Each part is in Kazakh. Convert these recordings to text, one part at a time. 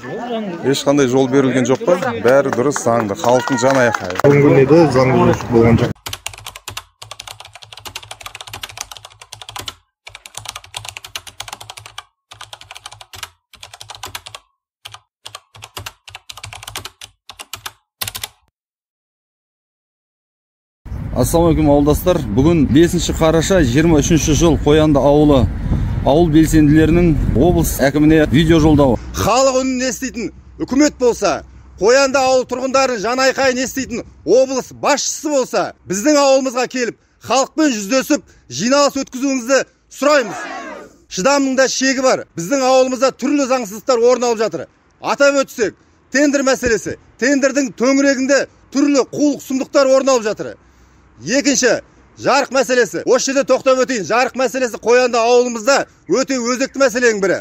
Ешқандай жол берілген жоқ па? Бәрі дұрыс, заңды. Халықтың жан айқайы. Бүгінгі күнде заң бұзушылық болған жоқ. Ассалаумағалейкум ауылдастар. Бүгін 5 қараша 23 жыл Қоянды ауылы ауыл белсенділерінің облыс әкіміне видео жолдауы. Халық үнін еститін үкімет болса, Қоянды ауыл тұрғындарының жан айқайын еститін облыс басшысы болса, біздің ауылымызға келіп, халықпен жүздесіп, жиналыс өткізуіңізді сұраймыз. Шыдамның да шегі бар. Біздің ауылымызда түрлі заңсыздықтар орын алып жатыр. Атап өтсек, тендер мәселесі, тендердің төңірегінде түрлі қулық сұмдықтар орын алып жатыр. Екінші, жарық мәселесі. Осы жерде тоқтап өтейін. Жарық мәселесі Қоянды ауылымызда өте өзекті мәселенің бірі.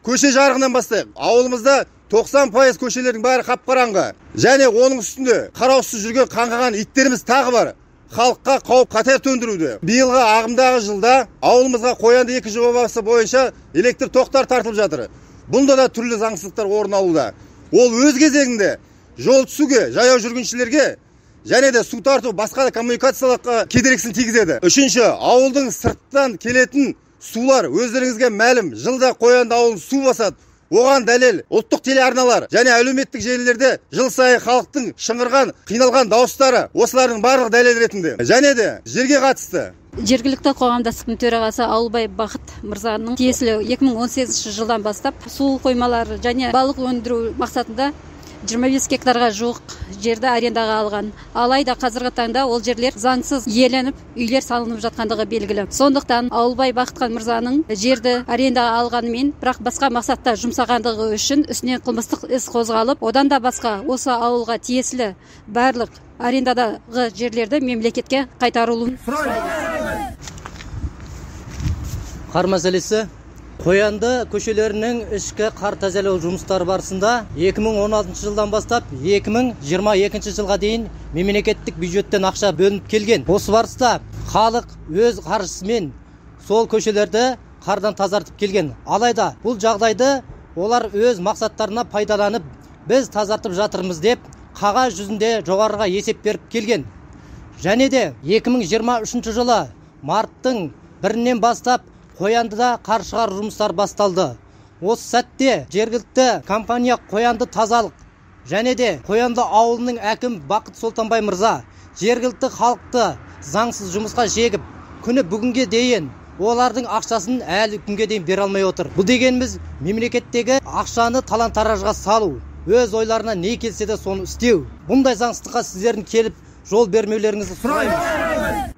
Көше жарығынан бастайық. Ауылымызда 90% көшелердің бәрі қап-қараңғы. Және оның үстінде қараусыз жүрген қаңғыған иттеріміз тағы бар. Халыққа қауіп қатер төндіруде. Биылғы ағымдағы жылда ауылымызға Қоянды 2 жобасы бойынша электр тоқтар тартылып жатыр. Бұнда да түрлі заңсыздықтар орын алуда. Ол өз кезегінде жол түсуге, жаяу жүргіншілерге және де су тарту басқа да коммуникациялыққа кедергісін тигізеді. Үшінші, ауылдың сырттан келетін сулар өздеріңізге мәлім, жылда Қоянды ауылын су басады. Оған дәлел ұлттық телеарналар және әлеуметтік желілерде жыл сайын халықтың шыңғырған, қиналған дауыстары, осылардың барлығы дәлел ретінде. Және де жерге қатысты жергілікті қоғамдастықтың төрағасы Ауылбай Бақыт мырзаның тиесілі 2018 жылдан бастап су қоймалары және балық өндіру мақсатында 25 гектарға жуық жерді арендаға алған. Алайда қазіргі таңда ол жерлер заңсыз иеленіп, үйлер салынып жатқандығы белгілі. Сондықтан Ауылбай Бақытхан мырзаның жерді арендаға алғанымен, бірақ басқа мақсатта жұмсағандығы үшін үстінен қылмыстық іс қозғалып, одан да басқа осы ауылға тиесілі барлық арендадағы жерлерді мемлекетке қайтарылуын. Қар мәселесі. Қоянды көшелерінің ішкі қар тазалау жұмыстары барысында 2016 жылдан бастап 2022 жылға дейін мемлекеттік бюджеттен ақша бөлініп келген. Осы барыста халық өз қаржысымен сол көшелерді қардан тазартып келген. Алайда бұл жағдайды олар өз мақсаттарына пайдаланып, біз тазартып жатырмыз деп қағаз жүзінде жоғарыға есеп беріп келген. Және де 2023 жылы марттың 1-нен бастап Қояндыда қар шығару жұмыстары басталды. Осы сәтте жергілікті компания Қоянды тазалық және де Қоянды ауылының әкім Бақыт Солтанбай мырза жергілікті халықты заңсыз жұмысқа жегіп, күні бүгінге дейін олардың ақшасын әлі күнге дейін бере алмай отыр. Бұл дегеніміз мемлекеттегі ақшаны талан-таражға салу, өз ойларына не келсе де соны істеу. Бұндай заңсыздыққа сіздердің келіп жол бермеулеріңізді сұраймыз.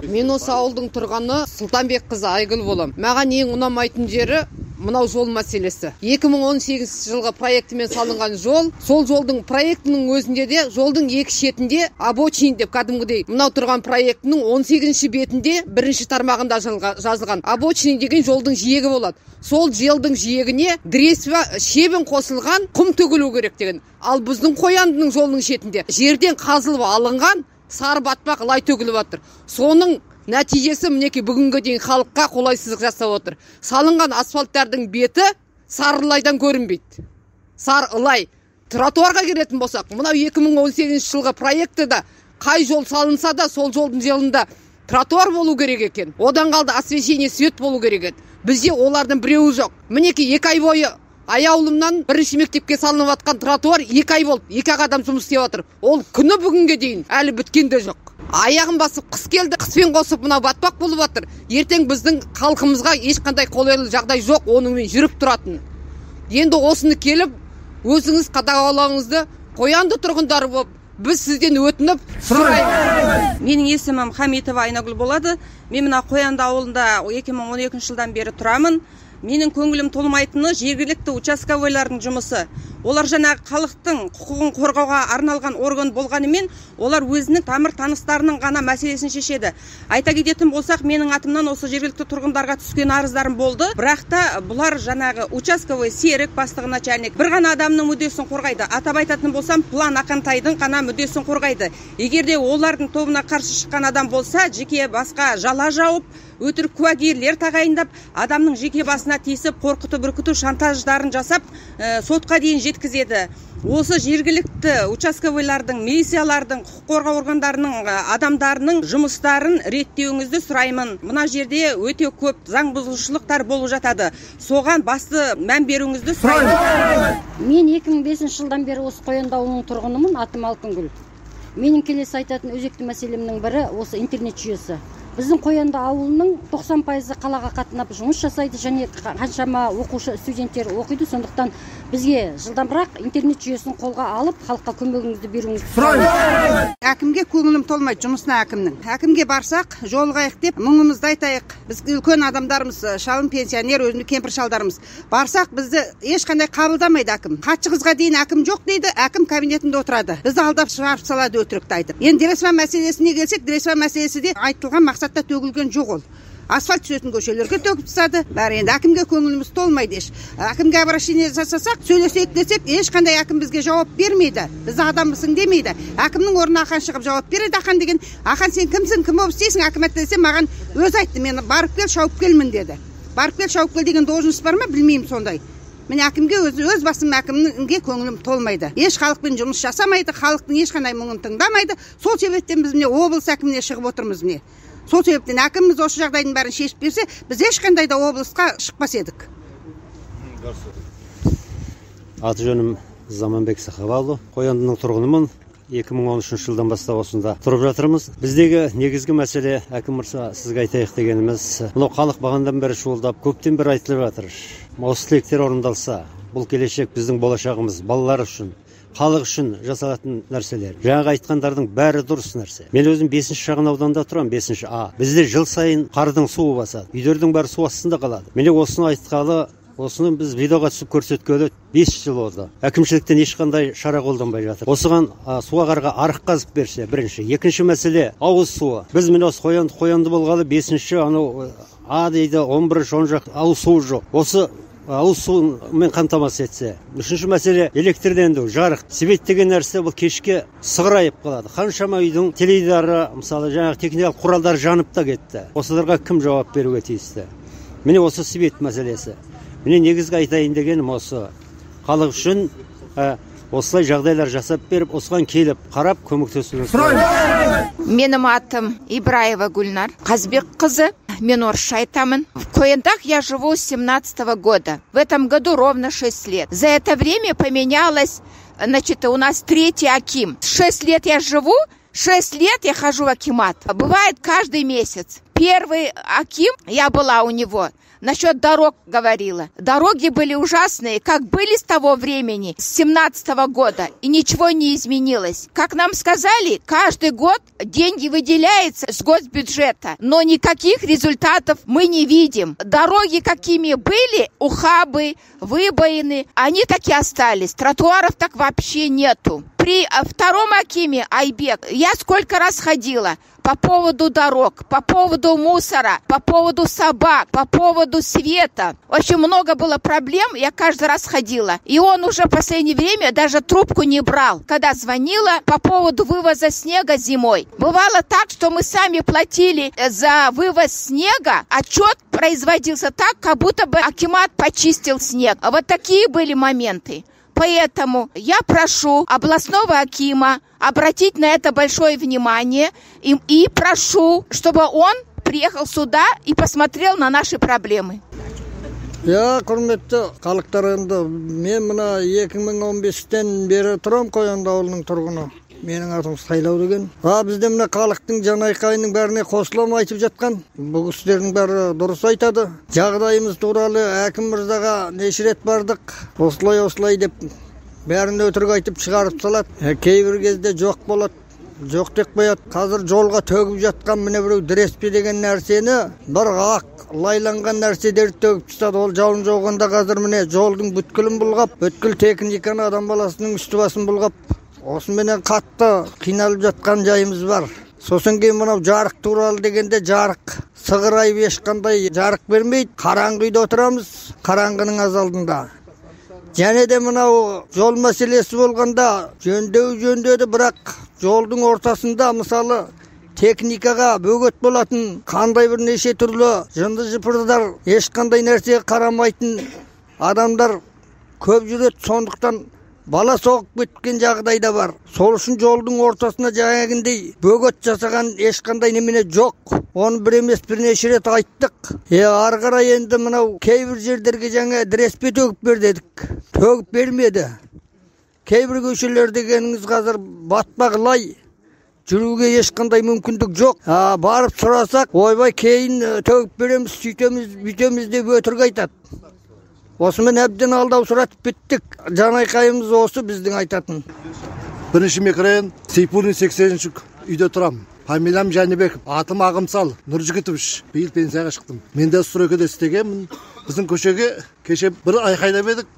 Мен осы ауылдың тұрғаны Сұлтанбек қызы Айгүл болам. Маған ең ұнамайтын жері мынау жол мәселесі. 2018 жылғы проектімен салынған жол, сол жолдың проектінің өзінде де жолдың екі шетінде обочин деп кәдімгідей мынау тұрған проектінің 18 бетінде бірінші тармағында жазылған. Обочин деген жолдың жиегі болады. Сол жолдың жиегіне дресва шебін қосылған құм төгілу керек деген. Ал біздің Қояндының жолының шетінде жерден қазылып алынған сары батпақ лай төгіліп жатыр. Соның нәтижесі мінекей бүгінгі дейін халыққа қолайсыздық жасап отыр. Салынған асфальттардың беті сары лайдан көрінбейді. Сары лай. Тротуарға келетін болсақ, мынау 2018 жылғы проектіде қай жол салынса да сол жолдың желінде тротуар болу керек екен. Одан қалды освещение, свет болу керек еді. Бізде олардың біреуі жоқ. Мінекей 2 ай бойы Аяулымнан бірінші мектепке салынып жатқан тротуар 2 ай болды. 2 адам жұмыс істеп жатыр. Ол күні бүгінге дейін әлі біткен де жоқ. Аяғын басып қыс келді, қыспен қосып мынау батпақ болып жатыр. Ертең біздің халқымызға ешқандай қолайлы жағдай жоқ, онымен жүріп тұратын. Енді осыны келіп өзіңіз қадағалауыңызды Қоянды тұрғындары болып біз сізден өтініп сұраймыз. Менің есімім Хамитова Айнагүл болады. Мен мына Қоянды ауылында 2012 жылдан бері тұрамын. Менің көңілім толмайтыны жергілікті участковыйлардың жұмысы. Олар жаңағы халықтың құқығын қорғауға арналған орган болғанымен, олар өзінің тамыр таныстарының ғана мәселесін шешеді. Айта кететін болсақ, менің атымнан осы жергілікті тұрғындарға түскен арыздарым болды. Бірақ та бұлар жаңағы участковый Серік бастығы начальник бір ғана адамның мүддесін қорғайды. Атап айтатын болсам, План Ақантайдың ғана мүддесін қорғайды. Егер де олардың тобына қарсы шыққан адам болса, жеке басқа жала жауып, Өтірік куәгерлер тағайындап, адамның жеке басына тиісіп, қорқытып, үркіту шантаждарын жасап, сотқа дейін жеткізеді. Осы жергілікті участковыйлардың, милициялардың, құқық қорғау органдарының адамдарының жұмыстарын реттеуіңізді сұраймын. Мына жерде өте көп заң бұзушылықтар болып жатады. Соған басты мән беруіңізді сұраймын. Мен 2005 жылдан бері осы Қоянды ауылының тұрғынымын, атым Алтынгүл. Менің келесі айтатын өзекті мәселемнің бірі осы интернет жүйесі. Біздің Қоянды ауылының 90% қалаға қатынап жұмыс жасайды және қаншама оқушы студенттер оқиды. Сондықтан бізге жылдамырақ интернет жүйесін қолға алып, халыққа көмегіңізді беруіңізді сұраймын. Әкімге көңілім толмайды жұмысына әкімнің. Әкімге барсақ, жолығайық деп мұңымызды айтайық. Біз үлкен адамдармыз, шалым пенсионер, өзіміз кемпір шалдармыз. Барсақ, бізді ешқандай қабылдамайды әкім. Хатшы қызға дейін әкім жоқ дейді, әкім кабинетінде отырады. Бізді алдап шығарып салады өтірікті айтып. Енді Дресва мәселесіне келсек, Дресва мәселесі де айтылған мақсатта төгілген жоқ ол. Асфальт түсетін көшелерге төгіп тастады. Бәрі енді әкімге көңіліміз толмайды еш. Әкімге обращение жасасақ, сөйлесейік десек, ешқандай әкім бізге жауап бермейді. Біз адамбысың демейді. Әкімнің орнына Ахан шығып жауап береді. Ахан деген, Ахан сен кімсің, кім болып істейсің әкіматта десе, маған өзі айтты, мен барып кел, шауып келмін деді. Барып кел, шауып кел деген должность бар ма, білмеймін сондай. Міне әкімге өз басым әкімге көңілім толмайды. Еш халықпен жұмыс жасамайды, халықтың ешқандай мұңын тыңдамайды. Сол себептен біз міне облыс әкіміне шығып отырмыз міне. Сол себептен әкіміміз осы жағдайдың бәрін шешіп берсе, біз ешқандай да облысқа шықпас едік. Аты жөнім Заманбек Сахабалұлы, Қояндының тұрғынымын. 2013 жылдан бастап осында тұрып жатырмыз. Біздегі негізгі мәселе, әкім мырза, сізге айтайық дегеніміз, мынау халық бағандан бері шуылдап, көптен бері айтылып жатыр. Осы тілектер орындалса, бұл келешек біздің болашағымыз, балалар үшін, халық үшін жасалатын нәрселер. Жаңағы айтқандардың бәрі дұрыс нәрсе. Мен өзім 5-ші шағын ауданда тұрамын, 5-ші А. Бізде жыл сайын қардың суы басады. Үйлердің бәрі су астында қалады. Міне осыны айтқалы, осыны біз видеоға түсіп көрсеткелі 5 жыл болды. Әкімшіліктен ешқандай шара қолданбай жатыр. Осыған суға қарға арық қазып берсе, бірінші. Екінші мәселе ауыз суы. Біз міне осы Қоянды болғалы 5-ші анау А дейді, 11-ші, он жақ ауыз суы жоқ. Осы ауыз суымен қамтамасыз етсе. Үшінші мәселе электрдендіру, жарық. Свет деген нәрсе бұл кешке сығырайып қалады. Қаншама үйдің теледидары, мысалы, жаңағы техникалық құралдар жанып та кетті. Осыларға кім жауап беруге тиісті? Міне осы свет мәселесі. Міне негізгі айтайын дегенім осы. Халық үшін осылай жағдайлар жасап беріп, осыған келіп, қарап көмектесуіңізді сұраймын. Менің атым Ибраева Гүлнар Қазбек қызы. Мен орысша айтамын. В Кояндах я живу с 17-го года. В этом году ровно 6 лет. За это время поменялось, значит, у нас третий аким. 6 лет я живу, 6 лет я хожу в акимат. Бывает каждый месяц. Первый аким, я была у него, насчет дорог говорила. Дороги были ужасные, как были с того времени, с 17-го года, и ничего не изменилось. Как нам сказали, каждый год деньги выделяются с госбюджета, но никаких результатов мы не видим. Дороги какими были, ухабы, выбоины, они так и остались. Тротуаров так вообще нету. При втором акиме Айбек я сколько раз ходила по поводу дорог, по поводу мусора, по поводу собак, по поводу света. Очень много было проблем, я каждый раз ходила. И он уже в последнее время даже трубку не брал, когда звонила по поводу вывоза снега зимой. Бывало так, что мы сами платили за вывоз снега, отчет производился так, как будто бы акимат почистил снег. Вот такие были моменты. Поэтому я прошу областного акима обратить на это большое внимание и прошу, чтобы он приехал сюда и посмотрел на наши проблемы. Я, құрметті халықтар, енді мен мына 2015-тен бері тұрам Қоянды ауылының тұрғыны. Менің атым Сайлау деген. Бізде мына халықтың жанайқайының бәріне қосыламын айтып жатқан. Бұл кісілердің бәрі дұрыс айтады. Жағдайымыз туралы әкім мырзаға неше рет бардық. Осылай осылай деп бәрін өтірік айтып шығарып салады. Кейбір кезде жоқ болады. Жоқ деп қояды. Қазір жолға төгіп жатқан міне біреу діреспе деген нәрсені бір ақ лайланған нәрселерді төгіп тастады. Ол жауын жауғанда қазір міне жолдың бүткілін бұлғап, бүткіл техниканы, адам баласының үсті басын бұлғап, осыменен қатты қиналып жатқан жайымыз бар. Сосын кейін мынау жарық туралы дегенде жарық сығырайып ешқандай жарық бермейді. Қараңғы үйде отырамыз, қараңғының аз алдында. Және де мынау жол мәселесі болғанда жөндеу жөндеді, бірақ жолдың ортасында мысалы Техникаға бөгет болатын қандай бір неше түрлі жынды жыпырдар, ешқандай нәрсеге қарамайтын адамдар көп жүреді. Сондықтан бала соғып кеткен жағдай да бар. Сол үшін жолдың ортасына жаңағындай бөгет жасаған ешқандай немене жоқ. Оны бір емес бірнеше рет айттық. Ары қарай енді мынау кейбір жерлерге жаңа діреспе төгіп бер дедік. Төгіп бермеді. Кейбір көшелер дегеніңіз қазір батпақ лай, жүруге ешқандай мүмкіндік жоқ. Барып сұрасақ, ойбай кейін төгіп береміз, сөйтеміз, бүйтеміз деп өтірік айтады. Осымен әбден алдау сұратып біттік. Жанайқайымыз осы біздің айтатын. Бірінші микрорайон, Сейфуллин 80-ші үйде тұрамын. Фамилиям Жәнібеков, атым Ағымсал, Нұржігітович. Биыл пенсияға шықтым. Мен де стройкада істегенмін. Біздің көшеге кеше бір айқайлап едік.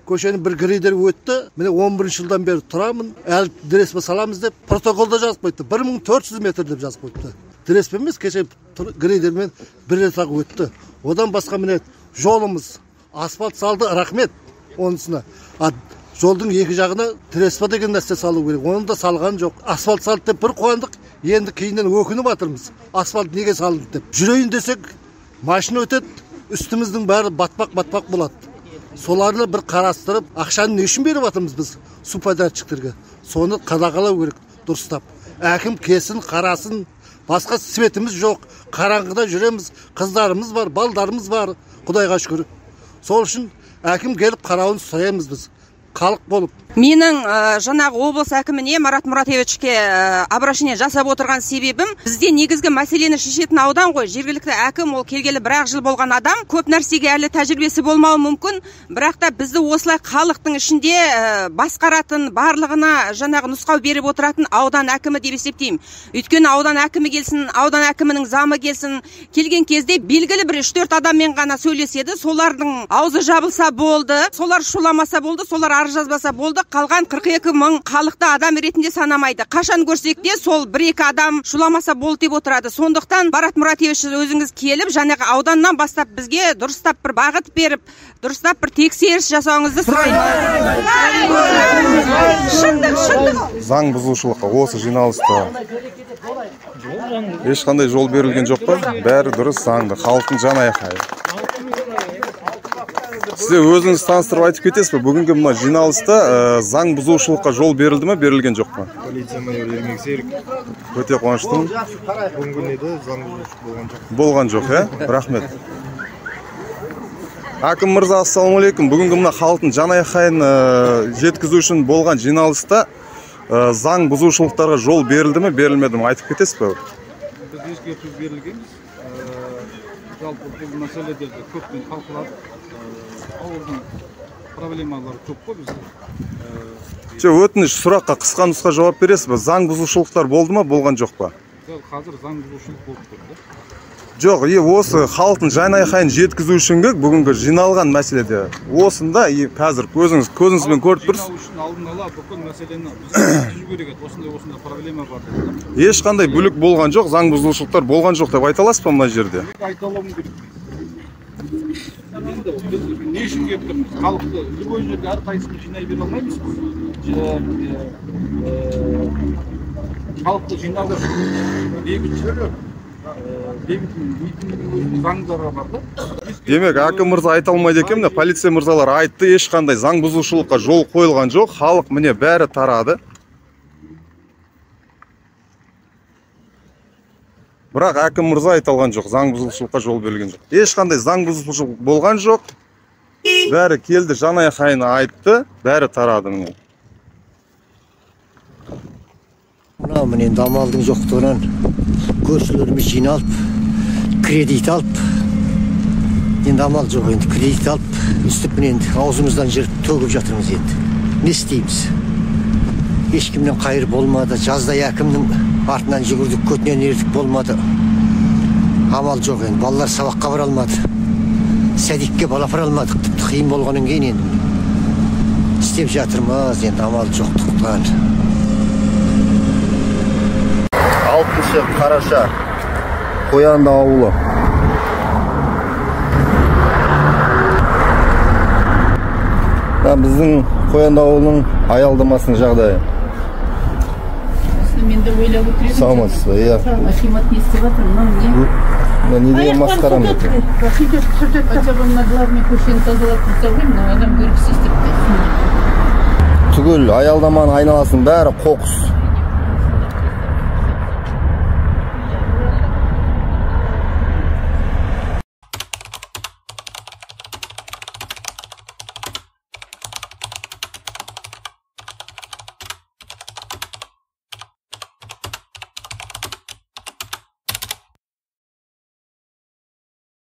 Көшені бір грейдер өтті. Міне 11 жылдан бері тұрамын. Әлі діреспе саламыз деп протоколда жазып қойыпты. 1400 метр деп жазып қойыпты. Діреспе емес, кеше грейдермен бір рет ақ өтті. Одан басқа міне жолымыз асфальт салды, рахмет онысына. Жолдың екі жағына треспа деген нәрсе салу керек. Оны да салған жоқ. Асфальт салды деп бір қуандық, енді кейіннен өкініп жатырмыз. Асфальт неге салынды деп. Жүрейін десек, машина өтеді, үстіміздің бәрі батпақ-батпақ болады. Соларды бір қарастырып, ақшаны не үшін беріп жатырмыз біз субподрядчиктерге? Соны қадағалау керек дұрыстап. Әкім келсін, қарасын. Басқа светіміз жоқ. Қараңғыда жүреміз. Қыздарымыз бар, балдарымыз бар. Құдайға шүкір. Сол үшін әкім келіп қарауын сұраймыз біз, халық болып. Менің жаңағы облыс әкіміне Марат Мұратовичке обращение жасап отырған себебім, бізде негізгі мәселені шешетін аудан ғой. Жергілікті әкім ол келгелі бір-ақ жыл болған адам, көп нәрсеге әлі тәжірибесі болмауы мүмкін, бірақ та бізді осылай халықтың ішінде басқаратын, барлығына жаңағы нұсқау беріп отыратын аудан әкімі деп есептеймін. Өйткені аудан әкімі келсін, аудан әкімінің замы келсін, келген кезде белгілі бір 3-4 адаммен ғана сөйлеседі, солардың аузы жабылса болды, солар шуламаса болды, солар арыз жазбаса болды. Қалған 42 мың халықты адам ретінде санамайды. Қашан көрсек те сол бір-екі адам шуламаса болды деп отырады. Сондықтан Марат Мұратович өзіңіз келіп, жаңағы ауданнан бастап бізге дұрыстап бір бағыт беріп, дұрыстап бір тексеріс жасауыңызды сұраймын. Шындық, шындық. Заң бұзушылыққа осы жиналыста ешқандай жол берілген жоқ па? Бәрі дұрыс, заңды, халықтың жан айқайы. Сізде өзіңіз таныстырып айтып кетесіз бе? Бүгінгі мына жиналыста заң бұзушылыққа жол берілді ме, берілген жоқ па? Полиция майоры Ермек Серік. Өте қуаныштымын. Бүгінгі неде заң бұзушылық болған жоқ. Болған жоқ, иә? Рахмет. Әкім мырза, ассалаумағалейкум. Бүгінгі мына халықтың жан айқайын жеткізу үшін болған жиналыста заң бұзушылықтарға жол берілді ме, берілмеді ме? Айтып кетесіз бе? Біз ескерту берілгенбіз. Жалпы бұл мәселелерді көптен талқыладық. Ауылдың проблемалары көп қой бізде. Жоқ, өтініш, сұраққа қысқа нұсқа жауап бересіз бе? Заң бұзушылықтар болды ма, болған жоқ па? Қазір заң бұзушылық болып тұр, да? Жоқ, осы халықтың жан айқайын жеткізу үшін бүгінгі жиналған мәселеде осында қазір көзіңіз көзіңізбен көріп тұрсыз. Жинау үшін алдын ала бүкіл мәселені бізге керек еді. Осындай проблема бар деп. Ешқандай бүлік болған жоқ, заң бұзушылықтар болған жоқ деп айта аласыз ба мына жерде? Айта алуым керек. Енді біз не үшін келіп тұрмыз? Халықты любой жерде әрқайсысын жинай бере алмаймыз. Халықты жинау үшін бейбіт митингінің заңдары бар да. Демек, әкім мырза айта алмайды екен, міне полиция мырзалар айтты, ешқандай заң бұзушылыққа жол қойылған жоқ, халық міне бәрі тарады. Бірақ әкім мырза айта алған жоқ, заң бұзушылыққа жол берілген жоқ. Ешқандай заң бұзушылық болған жоқ. Бәрі келді, жан айқайын айтты, бәрі тарады міне. Мына міне дамалдың жоқтығынан көршілеріміз жиналып, кредит алып, енді амал жоқ, енді кредит алып, үстіп міне енді аузымыздан жырып төгіп жатырмыз енді. Не істейміз? Ешкімнен қайыр болмады, жаздай әкімнің артынан жүгірдік, көтінен ердік, болмады. Амал жоқ енді, балалар сабаққа бара алмады. Сәдикке бала апара алмадық, тіпті қиын болғаннан кейін енді. Істеп жатырмыз енді, амал жоқтықтан. 6 қараша, Қоянды ауылы. Біздің Қоянды ауылының аялдамасының жағдайы. Осыны мен де ойлап отыр едім. Саламатсыз ба? Иә. Акимат не істеп жатыр? Мынау не? Мына не деген масқара мына? Хотя бы мына главный көшені тазалап тұрса ғой, мынау адам көргісіз тіпті. Түгел аялдаманың айналасының бәрі қоқыс.